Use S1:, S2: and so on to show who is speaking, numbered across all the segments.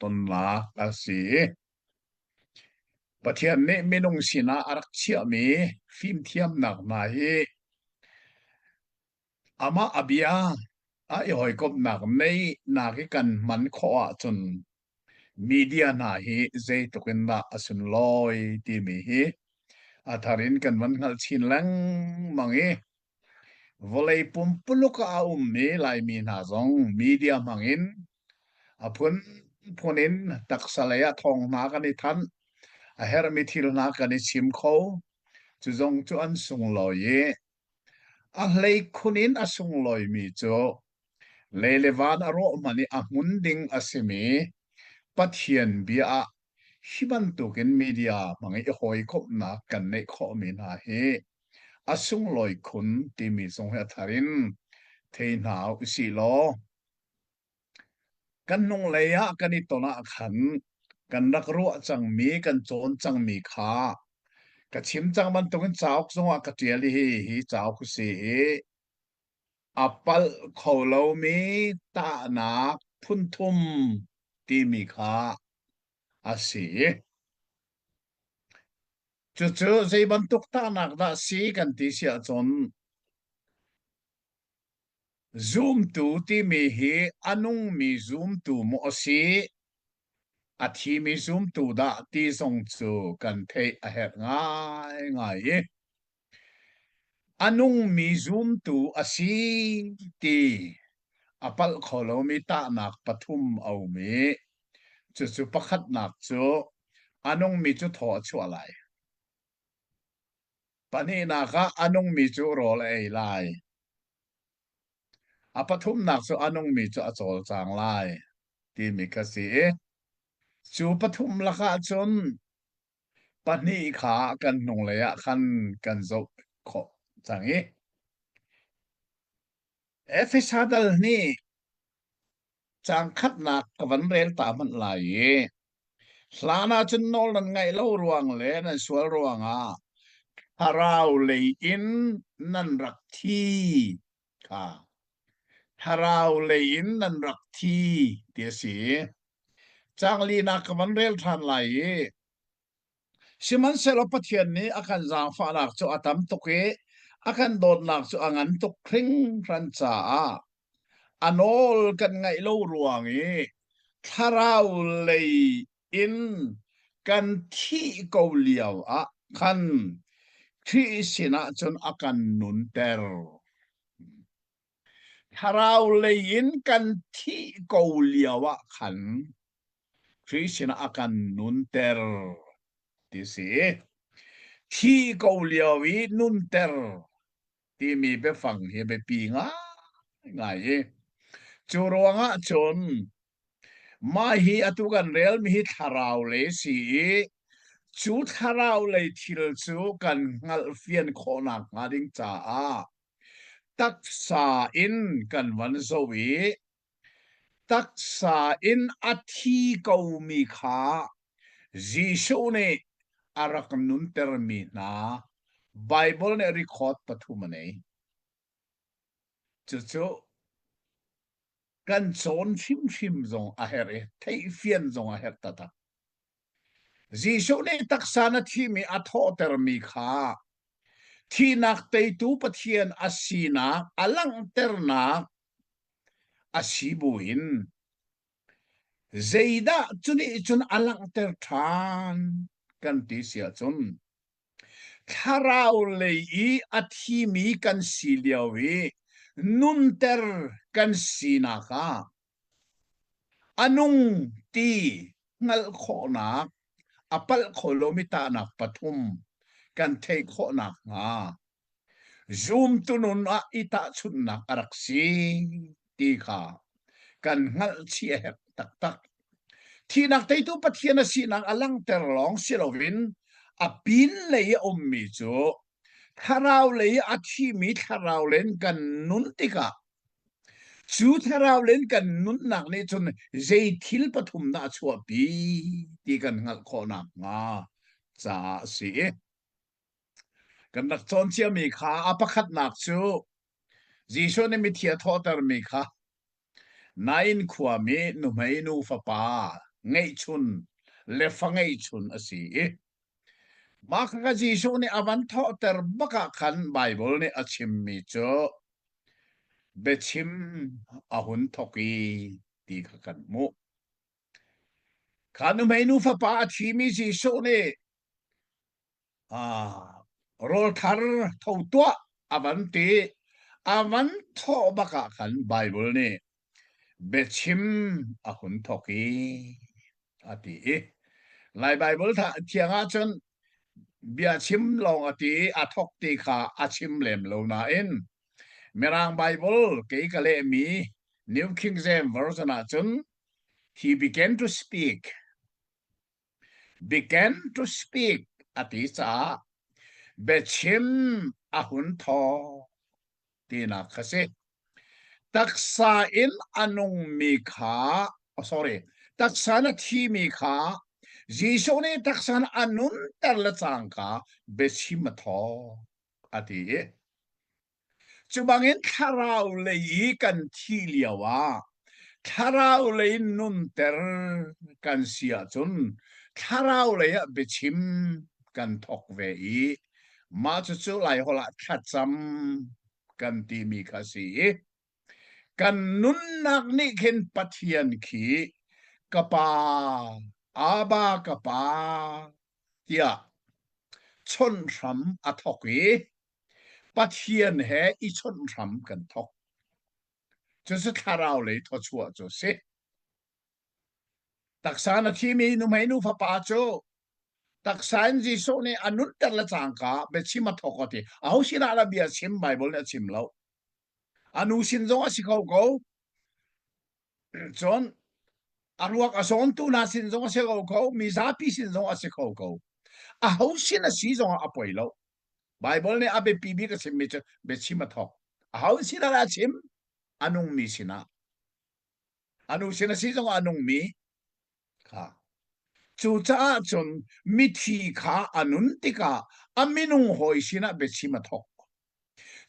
S1: tonnak a si. Pathian nih minung sinah a rak chiahmi fimthiamnak hna hi amah a bia a i hawikomhnak neihnak i kan hman khawh ahcun media hna hi zeitluk in dah a sunlawi timi hi a thar in kan van hngalh chin lengmang i vawlei pumpuluk ah a ummi Laimi hna zong media hmang in a phunphun in taksa lei ah thawng hna kan i thanh, a herhmi thil hna kan i chim kho. Cu zong cu an sunglawi i a hleikhun in a sunglawimi cu lei le van a rawh hmanh i a hmun ding a simi Pathian bia ah hi bantukin media hmang i hawikomhnak kan neih khawhmi hna hi a sunglawi khun timi zong hi a thar in thei hna usih law Kan hnunglei ah kan i ton ah khan kan rak ruah cangmi, kan cawn cangmi kha ka chim cang bantukin cauk zongah ka ṭial i hi cauk a si i a palh kho lomi tahnak phunthum timi kha a si. Cucu zei bantuk tahnak dah si kan ti si ahcun Zumtu timi hi a nungmi zumtu maw a si, a thimi zumtu dah ti zong cu kan theih a herh ngaingai i a nungmi zumtu a si ti a palh kho lomi tahnak pathum a um i cucu pakhatnak cu a nungmi cu thaw a chuah lai. Pahnihnak ah a nungmi cu rawl a ei lai. A pathumnak cu a nungmi cu a cawlcang lai timi kha si i cu pathum lakah cun pahnih kha kan hnunglei ah khan kan zoh khawh cang i Efesa dal nih Caang khatnak ka van rel ta hmanh lai i hlan ah cun nawl nan ngaih lo ruang le nan sual ruangah thlarau lei in nan rak thi kha thlarau lei in nan rak thi ti a si. Caang linak ka van rel ṭhan lai i Sihmanhsehlaw Pathian nih a kan zaangfahnak cu a tam tuk i a kan dawtnak cu a ngan tuk hringhran caah a nawl kan ngaih lo ruang i thlarau lei in kan thih ko lio ah khan Khrih sinah cun a kan nunter. Thlarau lei in kan thih ko lio ah khan Khrih sinah a kan nunter ti si. Thih ko lio i nunter timi biafang hi biapi ngaingai i cu ruangah cun mah hi atu kan relmi hi thlarau lei si i cu thlarau lei thil cu kan hngalhfian khawhnak hnga ding caah taksa in kan van zoh i Taksa in a thi komi kha Jesuh nih a rak nuntermi hna Baibal nih record pathum a nei. Cucu kan cawn hrimhrim zong a herh i theihfian zong a herh taktak. Jesuh nih taksa na thimi a thawhtermi kha thihnak teitu Pathian a sinak a langhternak a si buin zeidah cu nih cun a langhter ṭhan kan ti si ahcun thlarau lei i a thimi kan si lio i nunter kan sinak ah a nung ti hngalh khawhnak a palh kho lomi tahnak pathum kan theih khawh nakhnga Zumtu nun ah i tahchunhnak a rak si ti kha kan hngalhchih a herh taktak. Thihnak teitu Pathian a sinak a langhter lawng si loin a pinlei i a ummi cu thlarau lei i a thimi thlarau len kan nun tikah cu thlarau len kan nunnak nih cun zei thil pathum dah a chuahpi ti kan hngalh khawh nakhnga caah a si. Kan rak cawn ciami kha a pakhatnak cu Jesuh nih mithi a thawhtermi kha Nain khuami nuhmei nu fapa. ngeihchun le fa ngeihchun a si i mah kha Jesuh nih a van thawhter bak ah khan Baibal nih a chimmi cu biachim a hun thawk i ti kha kan hmuh. Kha nuhmei nu fapa a thimi Jesuh nih rawl thar tho tuah a van ti. A van thawh bak ah khan Baibal nih biachim a hun thawk i a ti i Lai Baibal thiang ahcun bia chim lawng a ti i a thawk ti kha a chim lem lo nain Mirang Baibal kei ka lehmi New King James Version ahcun he began to speak began to speak a ti caah biachim a hun thaw tinak kha si. Taksa in a nungmi kha oh, sorry taksa in a thimi kha Jesuh nih taksa in a nunter le cangka biachim a thaw a ti i Cu bangin thlarau lei i kan thih lioah thlarau lei nunter kan si ahcun thlarau lei ah biachim kan thawk ve i mah cucu Laiholh ah thlacam kan timi kha a si i kan nunnak nih khin Pathian khi ka Pa, Abba ka Pa tiah chawnh hram a thawk i Pathian he i chawnh hram kan thawk. Cucu thlarau lei thawchuah cu a si. Taksa na thimi nuhmei nu fapa cu taksa in Jesuh nih a nunter le cangka biachim a thawk a ti. Aho sinah dah bia chim Bible nih a chim lo. A nu sin zong a si kho ko. Cun a ruak a sawntu hna sin zong a si kho ko. Mizapi sin zong a si kho ko. Aho sin a si zong ah a poi lo. Baibal nih a biapi bik a chimmi cu biachim a thawk. Aho sinah dah a chim? A nungmi sinah. A nu sin a si zongah a nungmi kha. Cucaah cun mithi kha a nun tikah a minung hawi sinah biachim a thawk.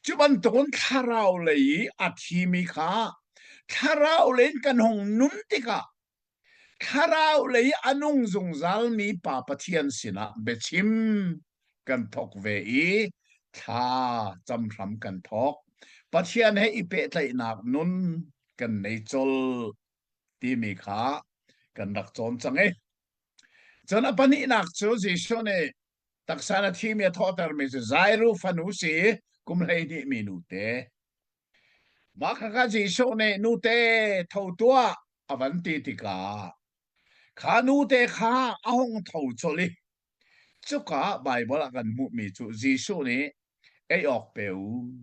S1: Cu bantukin thlarau lei i a thimi kha thlarau lei in kan hung nun tikah Thlarau lei a nung zungzalmi Pa Pathian sinah biachim kan thawk ve i thla cam hram kan thawk. Pathian he i pehtlaihnak nun kan nei colh timi kha kan rak cawn cang i. Cun a pahnihnak cu Jesuh nih taksa na thimi a thawhtermi cu Jairu fanu si kum 12 mi nute Mah khakha Jesuh nih nute tho tuah a van ti tikah kha nute kha a hung tho colh i cuka Baibal ah kan hmuhmi cu Jesuh nih ei awk pe u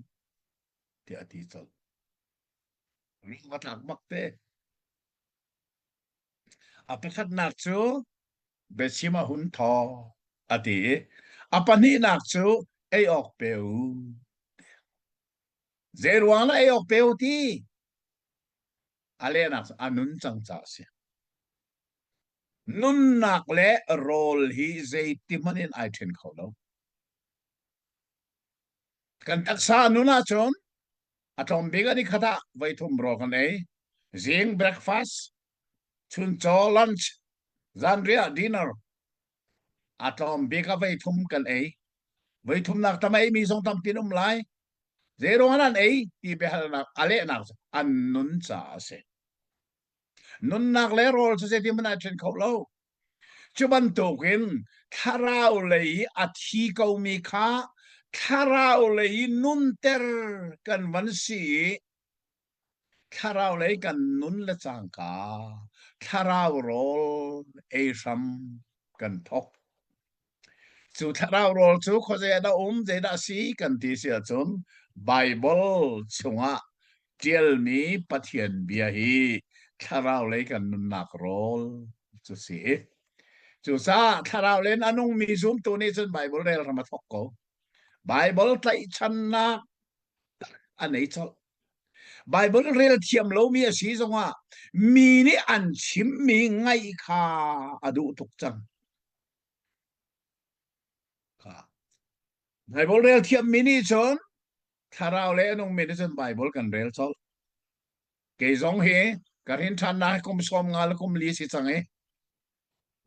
S1: tiah a ti colh. Lung a tlak bak te. A pakhatnak cu biachim a hun thaw a ti i a pahnihnak cu ei awk pe u Zeiruang lah ei awk pe u ti? A lehnak cu a nun cang caah a si. Nunnak le rawl hi zeiti hmanh in ai ṭhen kho lo. Kan taksa nun ahcun a tlawm bik an i khat ah voithum rawl kan ei. Zing breakfast, chuncaw lunch, zanriah dinner. A tlawm bik ah voithum kan ei. Voithumnak tam ei mi zong tampi an um lai. Zeiruang an ei ti biahalnak a lehnak cu an nun caah a si. Nunnak le rawl cu zeitin hmanh ai ṭhen kho lo. Cu bantukin thlarau lei i a thi komi kha thlarau lei i nunter kan van si i Thlarau lei kan nun le cangka thlarau rawl ei hram kan thawk. Cu thlarau rawl cu khuazei ah dah um, zeidah a si kan ti si ahcun Baibal chungah ṭialmi Pathian bia hi thlarau lei kan nunnak rawl cu si. Cucaah thlarau lei in a nungmi zumtu nih cun Baibal rel hram a thawk ko. Baibal tlaihchannak a nei colh. Baibal rel thiam lomi a si zongah mi nih an chimmi ngaih kha a duh tuk cang. Baibal rel thiammi nih cun thlarau le a nungmi nih cun Baibal kan rel colh. Kei zong hi ka rin ṭhannak kum 50 le kum li si cang i.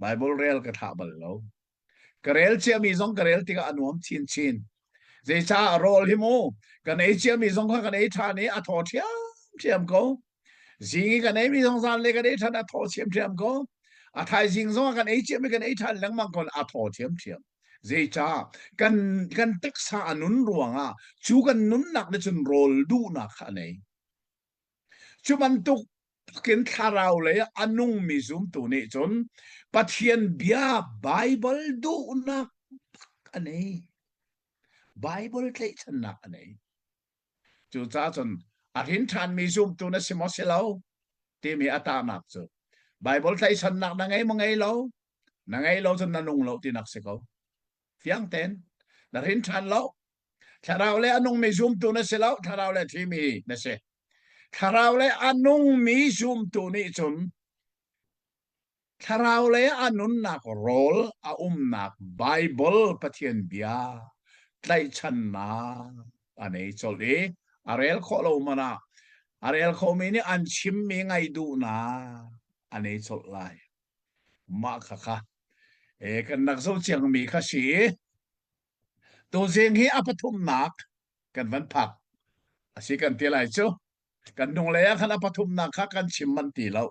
S1: Bible rel ka thlah bal lo. Ka rel ciami zong ka rel tikah a nuam chinchin. Zeicah rawl hi mu kan ei ciami zong kha kan ei ṭhan i a thaw ṭhiamṭhiam ko. Zing i kan eimi zong zan le kan ei ṭhan a thaw ṭhiamṭhiam ko. A thaizing zong ah kan ei ciami kan ei ṭhan lengmang ko a thaw ṭhiamṭhiam. Zeicah kan kan taksa a nun ruangah cu kan nunnak nih cun rawl duhnak kha a nei. Cu bantuk kin thlarau lei a nungmi zumtu nih cun Pathian bia Baibal duhnak a nei. Baibal tlaihchannak a nei. Cucaah cun a hrin ṭhanmi zumtu na si maw si lo timi a tahnak cu Baibal tlaihchannak na ngei maw ngei lo? Na ngei lo cun na nung lo tinak si ko. Fiang tein na hrin ṭhan lo. Thlarau le a nungmi zumtu na si lo, thlarau le thimi na si. Thlarau le a nungmi zumtu nih cun Thlarau lei a nunnak rawl a umnak Baibal Pathian bia tlaihchannak a nei colh i a rel khawh lo hmanh ah a rel khomi nih an chimmi ngaih duhnak a nei colh lai. Mah kha kha e, kan rak zoh ciangmi kha si i tuzing hi a pathumnak kan van phak a si kan ti lai cu. Kan hnunglei ah khan a pathumnak kha kan chim manh ti lo.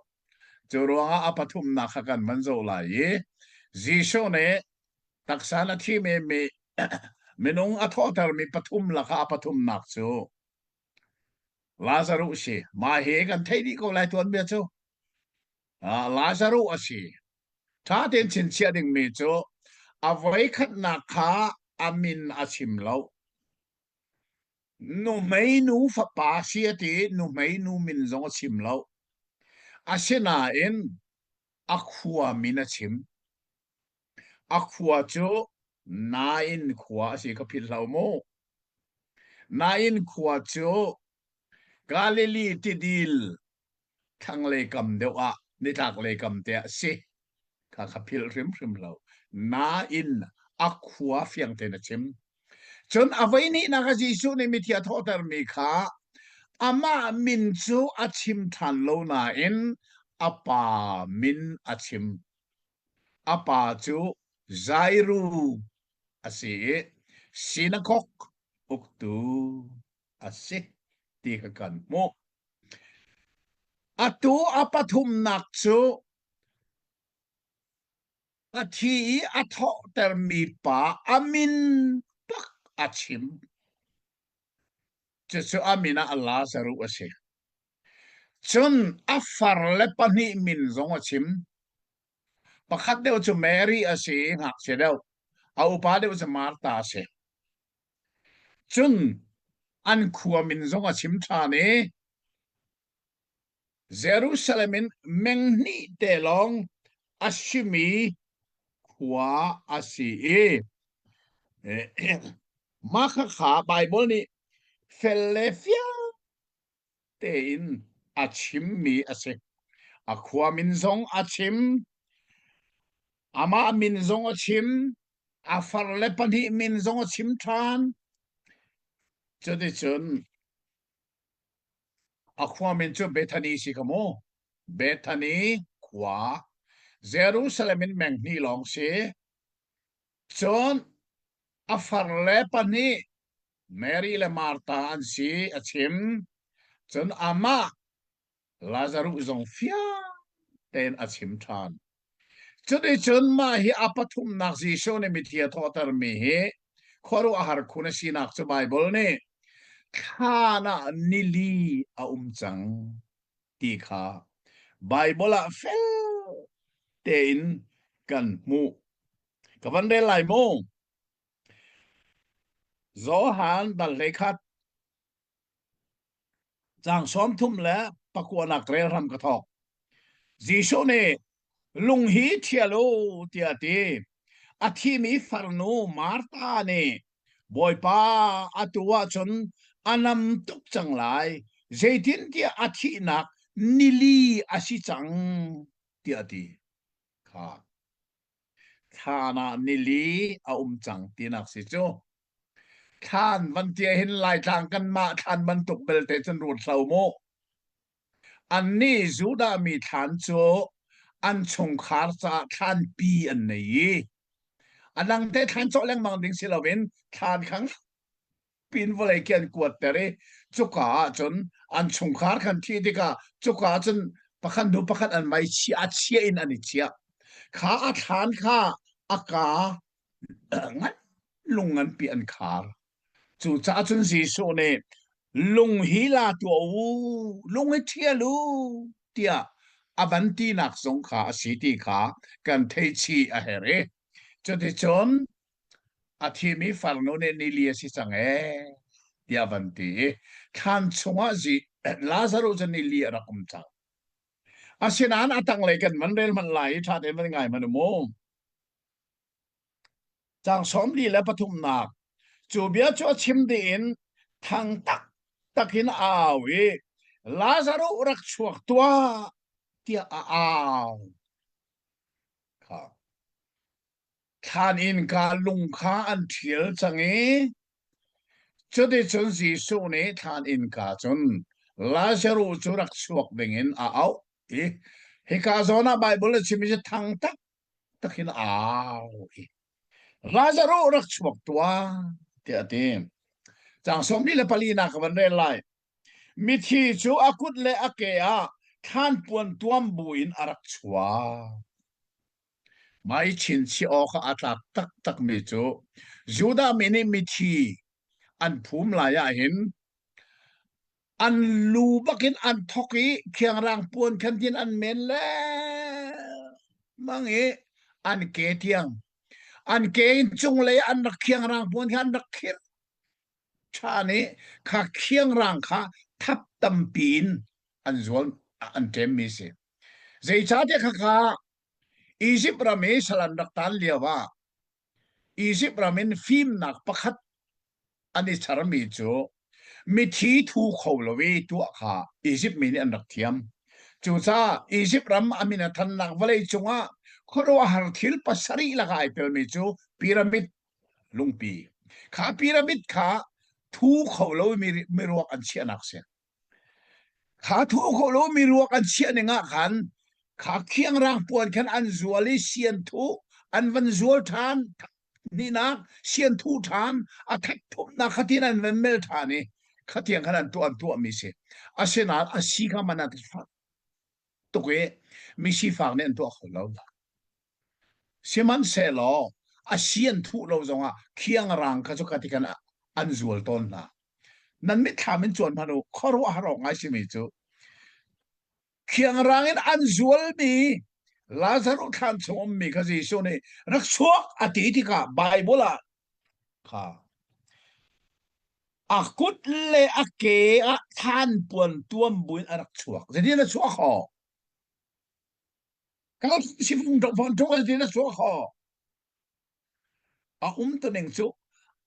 S1: Cu ruangah a pathumnak kha kan van zoh lai i Jesuh nih taksa na thimi mi minung a thawhtermi pathum lakah a pathumnak cu Lazarus si. Mah hi kan theih dih ko lai tuanbia cu. Lazarus a si. Ṭha tein chinchiah dingmi cu a voikhatnak kha a min a chim lo. Nuhmei nu fapa si a ti i nuhmei nu min zong a chim lo. Asinain a khua min a chim. A khua cu Nain khua a si ka philh hlah mu. Nain khua cu Galilee tidil thlanglei kam deuh ah nitlaklei kam te ah si. Kha kha philh hrimhrim lo. Nain a khua fiang tein a chim. Cun a voi hnihnak ah Jesuh nih mithi a thawhtermi kha amah min cu a chim ṭhan lo nain a pa min a chim. A pa cu Jairu a si i sinakok uktu a si ti kha kan hmuh. Atu a pathumnak cu A thi i a thawhtermi pa a min tak a chim. Cucu a min ah Lazaruh a si. Cun a farle pahnih min zong a chim. Pakhat deuh cu Mary a si i ngakchia deuh. A upa deuh cu Martha a si. Cun an khua min zong a chim ṭhan i Jerusalem in meng hnih te lawng a simi khua a si i mah khakha Baibal nih fel le fiang tein a chimmi a si. A khua min zong a chim, amah min zong a chim, a farle pahnih min zong a chim ṭhan. Cuticun A khua min cu Bethany si kha mu. Bethany khua. Jerusalem in meng hnih lawng si. Cun a farle pahnih Mary le Martha an si a chim. Cun amah Lazarus zong fiang tein a chim ṭhan. Cuticun mah hi a pathumnak Jesuh nih mithi a thawhtermi hi khuaruahhar khun a sinak cu Baibal nih thlan ah nili a um cang ti kha Baibal ah fel tein kan hmuh. Ka van rel lai mu. Johan dal 11 Caang 39 rel hram ka thawk. Jesuh nih lung hi ṭhial u tiah a ti. A thimi farnu Martha nih Bawipa atu ahcun a nam tuk cang lai, zeitintiah a thihnak nili a si cang tiah a ti. Kha Thlan ah nili a um cang tinak si cu. Thlan van tia hin Laitlang kanmah thlan bantuk belte cun ruat hlo mu. Annih Judah mi thlan cu An chungkhar caah thlanpi an nei i a dang te thlan cawh lengmang ding si loin thlan khang pin vawlei khi an kuatter i cuka ah cun an chungkhar khan thi tikah cuka ah cun pakhat hnu pakhat an mei chia a chia in an i chiah. Kha a thlan kha a ka ngan lung nganpi an khar. Cucaah cun Jesuh nih lung hi la tuah u, lung hi ṭhial u tiah a van tinak zong kha a si ti kha kan theih chih a herh i cuticun a thimi farnu nih nili a si cang ee tiah a van ti i thlan chungah Lazaruh cu nili a rak um cang. Asinain a tanglei kan van rel hmanh lai i ṭha tein van ngai hmanh u mu. Caang 43nak Cu bia cu a chim dih in thang taktak in a au i Lazaruh rak chuak tuah tiah a au. Kha. Thlan innka lung kha an ṭhial cang i cuticun Jesuh nih thlan innka cun Lazaruh cu rak chuak dingin a auh i hika zawn ah Baibal a chimmi cu thang taktak in a au i Lazaruh rak chuak tuah tiah a ti. Caang 44nak ka van rel lai. Mithi cu a kut le a ke ah thlanpuan tuam buin a rak chuak. Mah i chinchiah awk ah a tlak taktakmi cu Judah mi nih mithi an phum lai ahhin an lu bakin an thok i khiangrang puan khan tin an men lengmang i an ke tiang an ke in cunglei an rak khiangrang puan kha an rak khirh ṭhan i kha khiangrang kha thap tampi in an zual an ṭemmi si. Zeicahtiah khakha Izipt ram i sal an rak tan lio ah Izipt ram in fimnak pakhat an i charmi cu mithi thu kho lo i tuah kha Izipt mi nih an rak thiam. Cucaah Izipt ram a min a thannak vawlei cungah khuaruahhar thil pasarih lakah ai telmi cu pyramid lungpi. Kha pyramid kha thu kho lo mi miruak an chiahnak si. Kha thu kho lo mi ruak an chiah ning ah khan kha khiangrang puan khan an zual i sian thu an van zual ṭhan ninak sian thu ṭhan a that thumnak khatin an van mel ṭhan i khatiang khan an tuah an tuahmi si. Asinain a si kha man a fak tuk i mi sifak nih an tuah kho lo. Sihmanhsehlaw a si an thuh lo zongah khiangrang kha cu kha ti khan an zual tawn hna. Nan mitthlam in cuan hmanh u, khuaruahhar awk ngai simi cu khiangrang in an zualmi Lazarus thlan chung ummi kha Jesuh nih rak chuak a ti tikah Baibal ah kha a kut le a ke ah thlan puan tuam buin a rak chuak. Zeitin a chuak kho? Kal sifung dong fon ṭung zeitin a chuak kho? A umtuning cu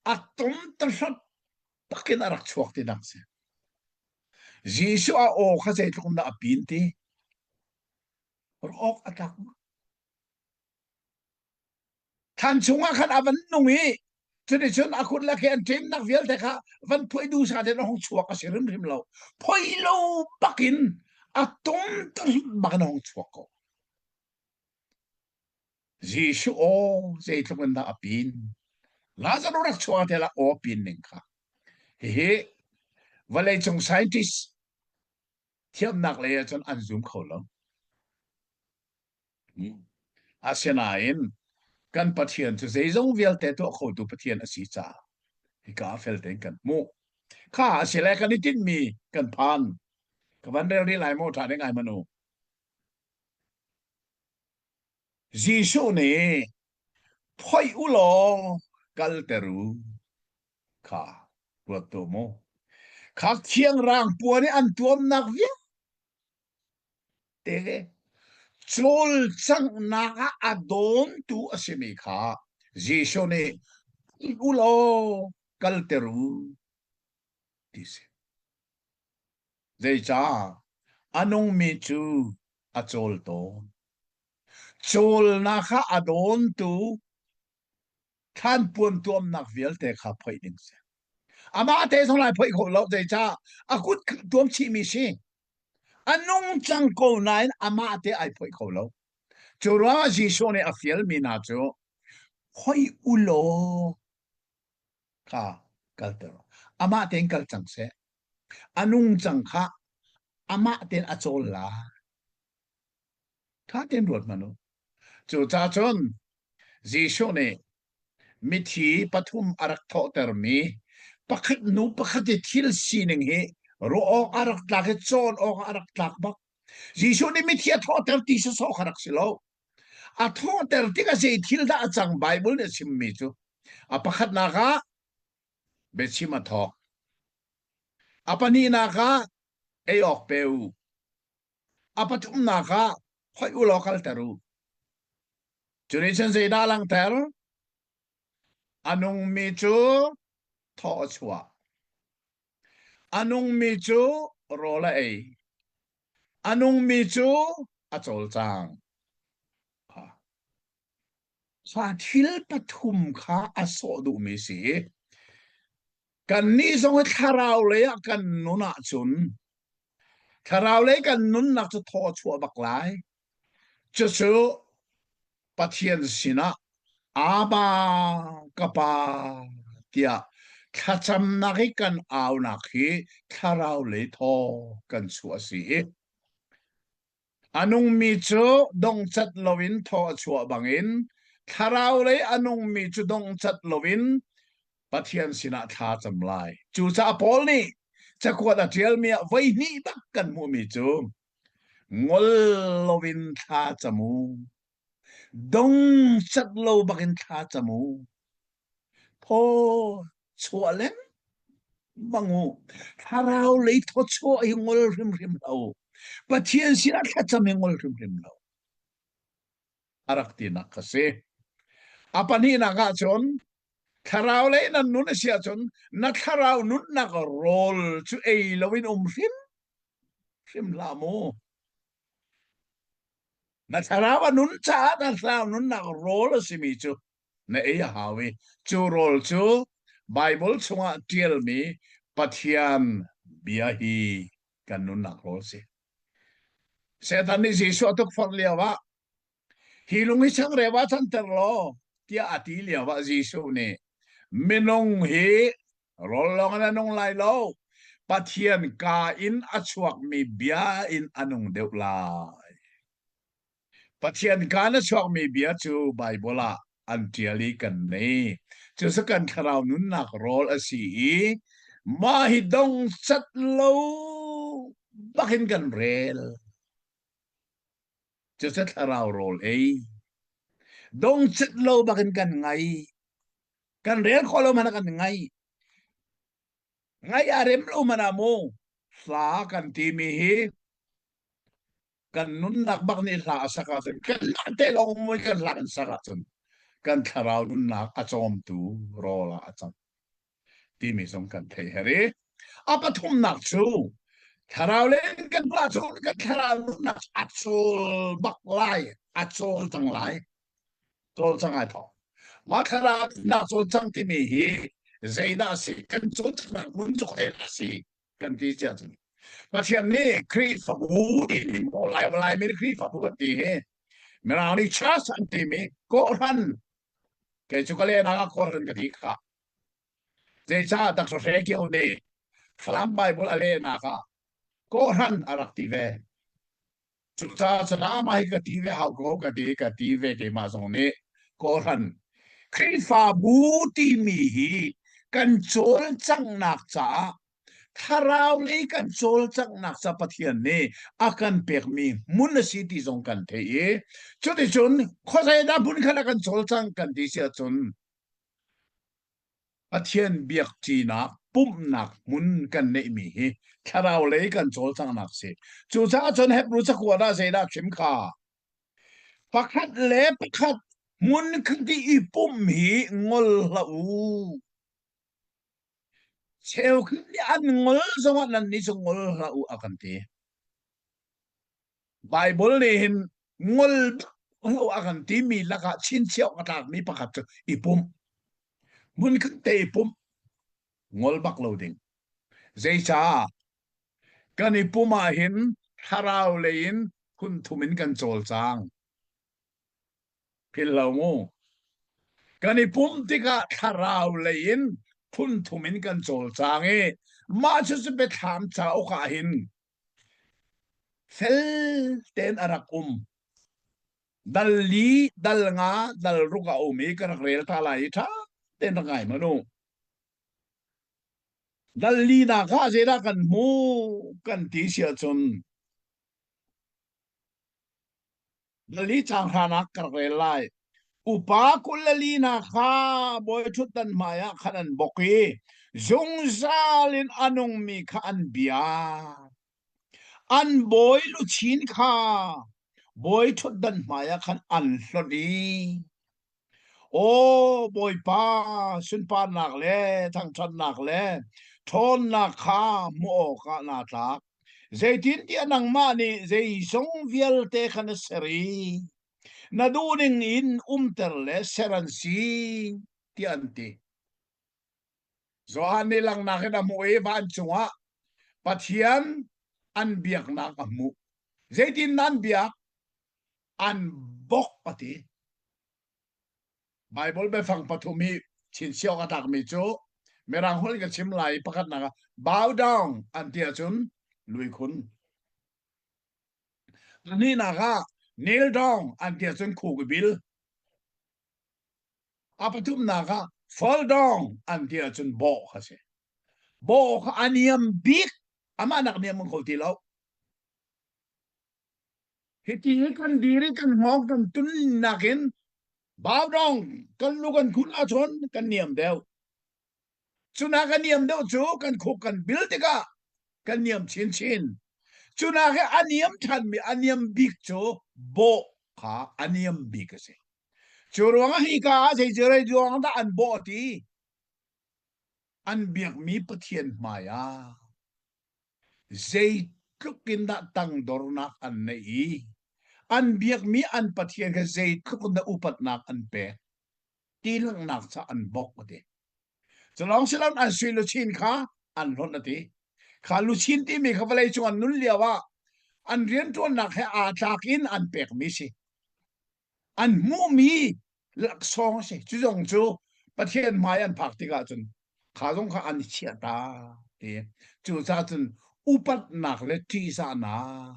S1: a tum tahrat takin a rak chuak tinak si. Jesuh a aw kha zeitluk in dah a pin ti? Awk a tlak ma? Thlan chungah khan a van nung i cuticun a kut le ke an ṭemnak vialte kha van phoih duhsah tein a hung chuak a si hrimhrim lo. Phoih lo bakin a tum tahrat bakin a hung chuak ko. Jesuh aw zeitluk in dah a pin. Lazarus rak chuah te la aw pin ning kha. Hihi vawleicung scientist thiamnak lei ahcun an zum kho lo. Asinain kan Pathian cu zeizong vialte tuah khotu Pathian a si caah hika ah fel tein kan hmuh. Kha a si le kan i tinhmi kan phan. Ka van rel rih lai maw ṭha ding ai manu. Jesuh nih phoih u law kalter u kha ruat tuah mu. Kha thiangrang puan i an tuamnak vialte cawlcanghnak ah a dawntu a simi kha Jesuh nih phoih u law kalter u ti si. Zeicah a nungmi cu a cawl tawn. Cawlnak kha a dawntu thlanpuan tuamnak vialte kha phoih ding si. Amah te zong lai phoih kho lo zeicah a kut tuam chihmi si. A nung cang ko nain amah te ai phoih kho lo. Cu ruangah Jesuh nih a fialmi hna cu khoi ulaw kha kalter. Amah tein kal cang seh. A nung cang kha amah tein a cawl la. Tha tein ruat hmanh u. Cucaah cun Jesuh nih mithi pathum a rak thawhtermi pakhat hnu pakhat i thil sining hi ruah awk a rak tlak i cawn awk a rak tlak bak. Jesuh nih mithi a thawhter ti sawsawh kha rak si lo. A thawhter tikah zei thil dah a cang Bible nih a chimmi cu a pakhatnak ah biachim a thawk. A pahnihnak ah ei awk pe u. A pathumnak ah khoih u law kalter u. Cu nih cun zeidah a langhter? A nungmi cu thaw a chuah. A nungmi cu rawl a ei. A nungmi cu a cawlcang. Kha thil pathum kha a sawh duhmi si. Kannih zong hi thlarau lei ah kan nun ahcun thlarau lei kan nunnak cu thaw a chuah bak lai. Cucu Pathian sinah Abba ka Pa tiah thlacamnak i kan aunak hi thlarau lei thaw kan chuah a si i A nungmi cu dongcat loin thaw a chuah bangin thlarau lei a nungmi cu dongcat loin Pathian sinah thla cam lai. Cucaah Paul nih cakuat a ṭialmi ah voihnih bak kan hmuhmi cu ngol loin thla cam u. Dongcat lo bakin thla cam u. Thaw chuah lengmang u. Thlarau lei thawchuah hi ngol hrimhrim hlah u. Pathian sinah thlacam hi ngol hrimhrim lo. A rak tinak kha si. A pahnihnak ahcun thlarau lei nan nun a si ahcun na thlarau nunnak rawl cu ei loin um hrim hrim hlah mu. Na thlarau a nun caah na thlarau nunnak rawl a simi cu na ei a hau i cu rawl cu Baibal chungah ṭialmi Pathian bia hi kan nunnak rawl si. Satan nih Jesuh a tukforh lioah hi lung hi changreu ah canter law tiah a ti lioah Jesuh nih minung hi rawl lawng in a nung lai lo Pathian ka in a chuakmi bia in a nung deuh lai. Pathian kaan a chuakmi bia cu Baibal ah an ṭial i kan nei. Cucu kan thlarau nunnak rawl a si i mah hi dongcat lo bakin kan rel. Cucu thlarau rawl ei. Dongcat lo bakin kan ngai. Kan rel khawh lo hmanh ah kan ngai. Ngai a rem lo hmanh ah mu hla kan timi hi kan nunnak bak nih hla a sak ahcun kan te lawng mui kan hla kan sak ahcun kan thlarau nunnak a cawmtu rawl ah a cang timi zong kan theih her i a pathumnak cu thlarau len kan hla cu kan thlarau nunnak a cawl bak lai a cawl cang lai cawl cang ai thawk mah thlarau nunnak cawl cang timi hi zeidah a si kan cawl cangnak hmun cu khoi a si kan ti cia cun Pathian nih Khrihfabu timi lai Laimi nih Khrihfabu kan ti hi Mirang nih church an timi kawhhran kei cu ka lehnak ah kawhhran ka ti kha zeicah Dr. Hre Kio nih Falam Bible a lehnak ah kawhhran a rak ti ve Cucaah cun amah hi ka ti ve hau ko ka ti ka ti ve keimah zong nih kawhhran Khrihfabu timi hi kan cawlcanghnak caah thlarau lei kan cawlcanghnak ca Pathian nih a kan pekmi hmun a si ti zong kan theih i cuticun khuazei dah hmun khat ah kan cawlcang kan ti si ahcun Pathian biakṭinak pumhnak hmun kan neihmi hi thlarau lei kan cawlcanghnak si. Cucaah cun Hebru cakuat ah zeidah chim kha? Pakhat le pakhat hmun khat i i pumh hi ngol hlah u. Cheukhat nih an ngol zongah nannih cu ngol hlah u a kan ti. Baibal nih hin ngol lo a kan timi lakah chinchiah awk a tlakmi pakhat cu i pumh. Hmunkhat te i pumh. Ngol bak lo ding. Zeicah? Kan i pumh ahhin thlarau lei in phun thum in kan cawlcang. Philh lo mu. Kan i pumh tikah thlarau lei in phun thum in kan cawlcang i mah cucu biathlam cauk ah hin fel tein a rak um. Dal li, dal nga, dal ruk a um i ka rak rel ta lai i ṭha tein rak ngai hmanh u. Dal linak ah zeidah kan hmuh kan ti si ahcun dal li caang hranak ka rak rel lai. Upa 24 hna kha bawi ṭhutdan hmaiah khan an bawk i zungzal in a nungmi kha an bia. An bawi luchin kha bawi ṭhutdan hmaiah khan an hlonh i Aw Bawipa, sunparnak le thangṭhatnak le ṭhawnnak kha hmuh awkah naa tlak. Zeitintiah nangmah nih zeizong vialte kha na ser i na duhning in umter le ser an si, tiah an ti. Johan nih langhnak in a hmuh i vancung ah Pathian an biaknak a hmuh. Zeitin an biak? An bok a ti. Bible biafang pathum hi chinchiah awk a tlakmi cu Mirang holh in ka chim lai i pakhatnak ah bow down an ti ahcun luikhun. Pahnihnak ah kneel down an ti ahcun khuk i bil. A pathumnak ah fall down an ti ahcun bawh kha si. Bawh kha a niam bik amah nak niam an kho ti lo. Hiti hi kan dir i kan hngawng kan tun nakin bow down kan lu kan khun ahcun kan niam deuh. Cunak a niam deuh cu kan khuk kan bil tikah kan niam chinchin. Cunak hi a niam ṭhanmi a niam bik cu bawh kha a niam bik a si. Cu ruangah hika ah zei ruang dah an bawh ti? An biakmi Pathian hmai ah zeitluk in dah tangdornak an neih i an biakmi an Pathian kha zeitluk in dah upatnak an pek ti langhnak ca an bawk a ti. Cu lawng si loin an sui luchin kha an hlonh a ti. Kha luchin timi kha vawlei cung an nun lio ah an rianṭuannak he aa tlak in an pekmi si. An hmuhmi laksawng a si. Cu zong cu Pathian hmai an phak tikah cun kha zong kha an i chiah ta ti. Cucaah cun upatnak le ṭihzahnak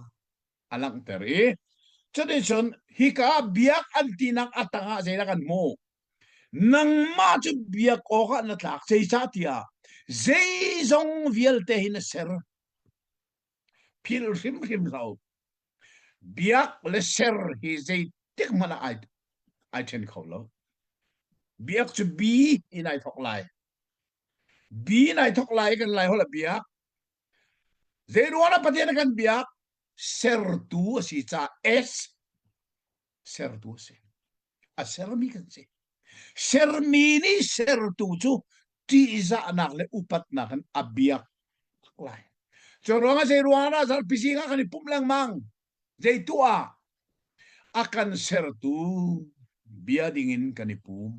S1: a langhter i cuticun hika biak an tinak a tangah zeidah kan hmuh? Nangmah cu biak awkah na tlak zeicahtiah zeizong vialte hi na ser. Philh hrimhrim hlah u. Biak le ser hi zeitik hmanh ah ai, ai ṭhen kho lo. Biak cu bi in ai thawk lai. Bi in ai thawk lai kan lai holh a biak. Zei ruang ah Pathian a kan biak? Sertu a si caah S sertu a si. A sermi kan si. Sermi nih sertu cu ṭihzahnak le upatnak in a biak lai. Cu ruangah zei ruangah dah zarhpi zing ah kan i pumh lengmang? Zei tuah? A kan sertu bia dingin kan i pum.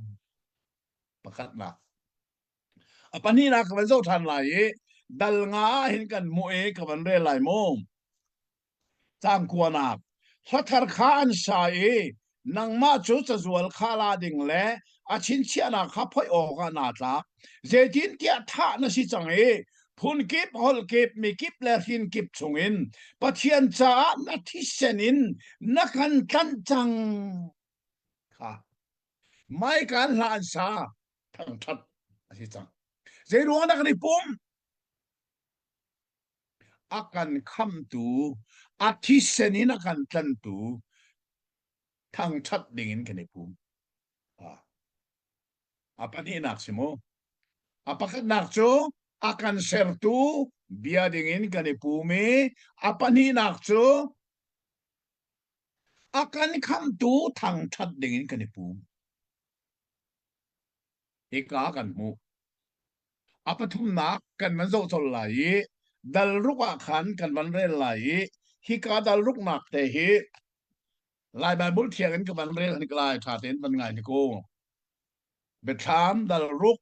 S1: Pakhatnak. A pahnihnak ka van zoh ṭhan lai i dal nga ah hin kan hmuh i ka van rel lai mu. Caang kuanak hla thar kha an sa i nangmah cu cazual kha la ding le a chinchiahnak kha phoih awkah naa tlak. Zeitintiah thah na si cang i phun kip, holh kip, mikip le hrin kip chungin Pathian caah na thisen in na kan tlanh cang. Kha maikan hla an sa thangṭhat a si cang. Zei ruang dah kan i pum? A kan khamtu, a thisen in a kan tlantu thangṭhat ding in kan i pum. A pahnihnak si mu. A pakhatnak cu a kan sertu bia ding in kan i pum i a pahnihnak cu a kan khamtu thangṭhat ding in kan i pum. Hika kan hmuh. A pathumnak kan van zoh colh lai i dal ruk ah khan kan van rel lai i hika dal ruknak te hi Lai Baibal thiang in ka van rel hnik lai ṭha tein van ngai hnik u. Biathlam dal ruk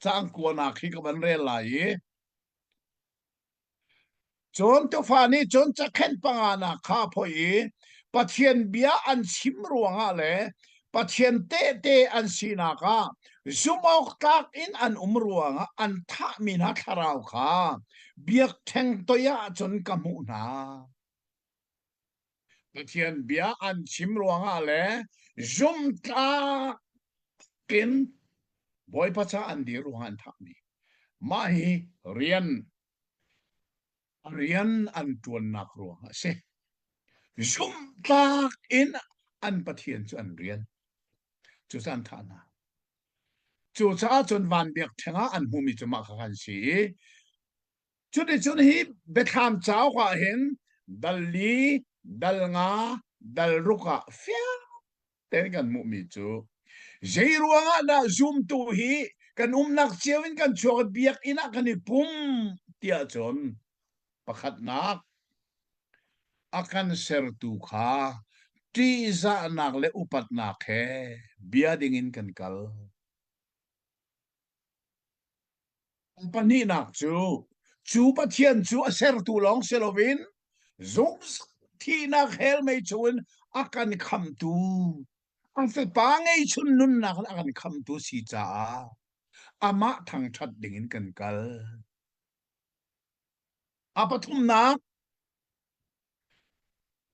S1: caang kuanak hi ka van rel lai i Cun tuufa nih cun cakhenh panganak kha a phoih i. Pathian bia an chim ruangah le Pathian tehte an sinak ah zumhawktlak in an um ruangah an thahmi hna thlarau kha biakṭheng toi ah cun ka hmuh hna. Pathian bia an chim ruangah le zumtlak in Bawipa ca an dir ruangah an thahmi. Mah hi rian rian an ṭuannak ruangah a si. Zumhtlak in an Pathian cu an rian. Cucaah an thah hna. Cucaah cun van biakṭheng ah an hmuhmi cu mah kha an si i cuticun hi biathlam cauk ah hin dal li, dal nga, dal ruk ah fiang tein kan hmuhmi cu zei ruangah dah zumtu hi kan umnak cio in kan chuak i biakinn ah kan i pum tiah cun pakhatnak a kan sertu kha ṭihzahnak le upatnak he bia dingin kan kal. Pahnihnak cu, cu Pathian cu a sertu lawng si loin zungzal thihnak hell mei chungin a kan khamtu, a fapa ngeihchun nunnak in a kan khamtu si caah amah thangṭhat dingin kan kal. A pathumnak,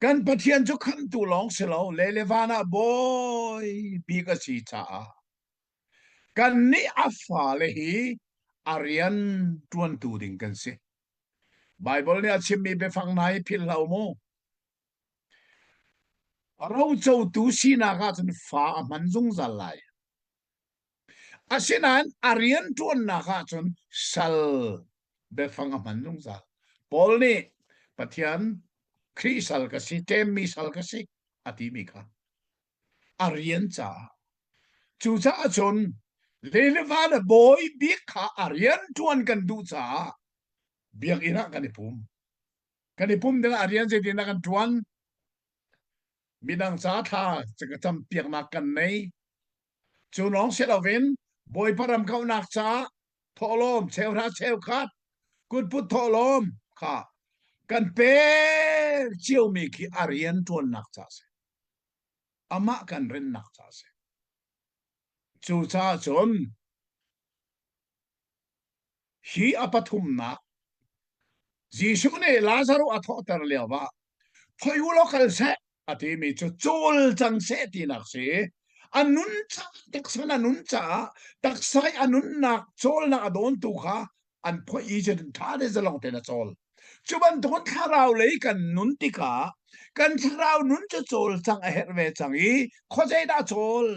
S1: kan Pathian cu khamtu lawng si lo, le le van ah bawi bik a si caah Kannih a fale hi a rian ṭuantu ding kan si. Baibal nih a chimmi biafang hna hi philh hlah u mu. Rocotu sinak ahcun fa a hman zungzal lai. Asinain a rian ṭuannak ahcun sal biafang a hman zungzal. Paul nih Pathian Khrih sal ka si, ṭemmi sal ka si a timi kha. a rian caah. Cucaah cun lei le va le bawi bik kha a rian ṭuan kan duh caah biakinn ah kan i pum. Kan i pum dingah a rian zeitindah kan ṭuan? Midang ca thla ka campiaknak kan nei. Cu lawng si loin Bawipa ram kauhnak caah thawhlawm cheuhra cheukhat kutput thawhlawm kha kan pek ciomi khi a rian ṭuannak ca a si. Amah kan rinnak ca a si. Cucaah cun hi a pathumnak Jesuh nih Lazaruh a thawhter lio ah khoi u law kal seh a timi cu cawl cang seh tinak si. A nun ca taksa a nun caah taksa i a nunnak cawlnak a dawntu kha an phoih i cun ṭha te zalong tein a cawl. Cu bantukin thlarau lei kan nun tikah kan thlarau nun cu cawlcangh a herh ve cang i khuazei dah cawl?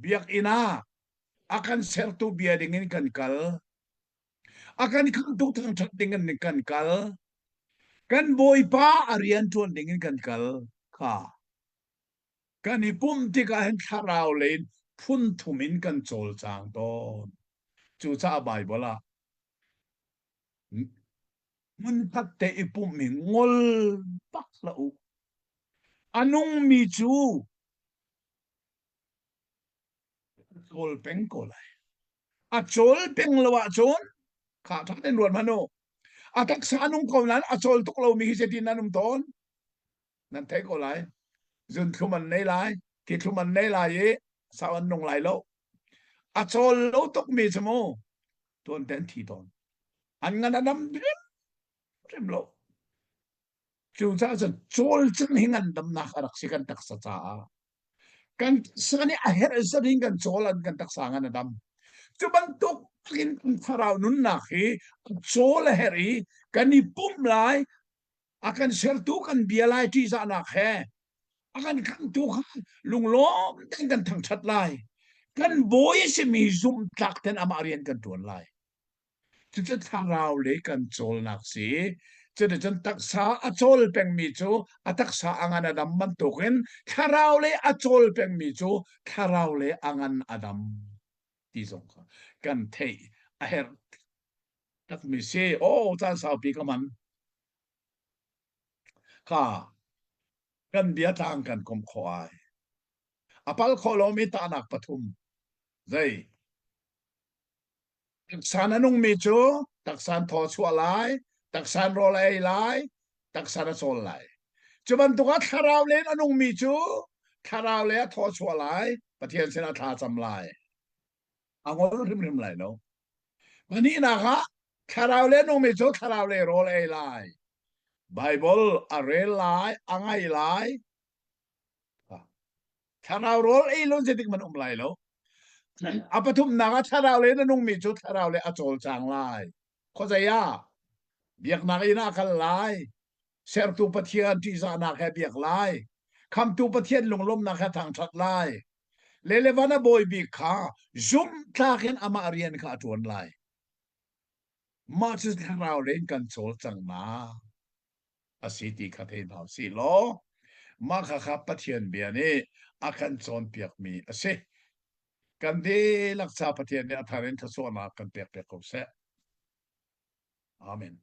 S1: Biakinn ah a kan sertu bia dingin kan kal. A kan khamtu thangṭhat dingin kan kal. Kan Bawipa a rian ṭuan dingin kan kal kha. Kan i pumh tikah hin thlarau lei in phun thum in kan cawlcang tawn. Cucaah Baibal ah hmunkhat te i pumh hi ngol bak hlah u. A nungmi cu a cawl peng ko lai. A cawl peng lo ahcun kha ṭha tein ruat hmanh u. A taksa a nung ko nain a cawl tuk lomi hi zeitin an um tawn? Nan theih ko lai. Zunthlum an nei lai, thithlum an nei lai i sau an nung lai lo. A cawl lo tukmi cu mu tuan te an thi tawn. An ngan a dam hrimhrim lo. Cucaah cun cawlcang hi ngandamnak a rak si kan taksa caah. Kan taksa nih a herh zat in kan cawl an kan taksa ngan a dam. Cu bantuk in kan thlarau nunnak hi a cawl a herh i kan i pumh lai, a kan sertu kan bia lai ṭihzahnak he a kan khamtu kha lunglawm tein kan thangṭhat lai. Kan bawi a simi zumhtlak tein amah rian kan ṭuan lai. Cucu thlarau lei kan cawlnak si. Cuticun taksa a cawl pengmi cu a taksa a ngan a dam bantukin thlarau lei a cawl pengmi cu thlarau lei a ngan a dam ti zong kha kan theih a herh takmi si. Aw caan saupi ka man. Kha kan bia tlang kan kom khawh ai. A pal khawh lomi tahnak pathum. Zei? Taksa na nungmi cu taksa in thaw a chuah lai, taksa in rawl a ei lai, taksa in a cawl lai. Cu bantuk ah thlarau len a nungmi cu thlarau le a thaw chuah lai, Pathian sinah thla cam lai. A ngol hrimhrim lai lo. Pahnihnak ah thlarau le nungmi cu thlarau le rawl ei lai. Bible a rel lai, a ngai lai. Thlarau rawl ei lo zeitik man um lai lo. A pathumnak ah thlarau le na nungmi cu thlarau le a cawlcang lai. Khuazei ah biaknak inn ah kal lai. Sertu Pathian ṭihzahnak he biak lai. Khamtu Pathian lunglawmhnak he thangṭhat lai. Le le van a bawi bik kha zumhtlak in amah rian kha a ṭuan lai. Mah cu thlarau lei in kan cawlcanghnak a si ti kha thei hna usih law mah kha kha Pathian bia nih a kan cawnpiakmi a si. Kan dihlak ca Pathian nih a thar in thluachuahnak kan pek piak ko seh. Amen.